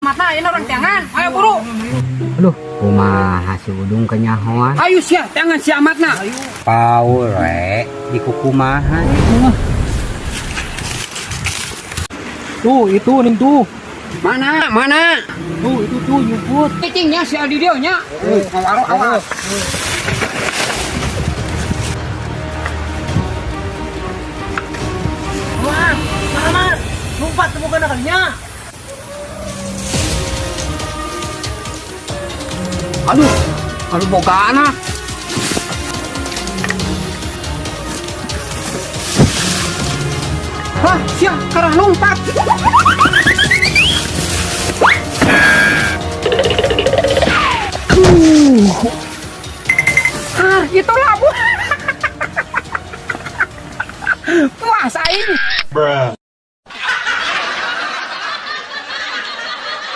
Matna ini orang teangan. Ayo buru. Aduh, kumaha si Udung kenyahoan. Ayo sia, teangan si Amatna. Paul re di kukumahan. Tuh, itu nih tuh. Mana? Mana? Tuh, itu tuh nyumput. Cicingnya si Adi dia nya. Ngawaro awas. Wah, mana? Lompat temukan kalinya. Aduh, aduh boga anak. Hah, sia karah lompat. Ah, itu labu. Puas aing. Bruh.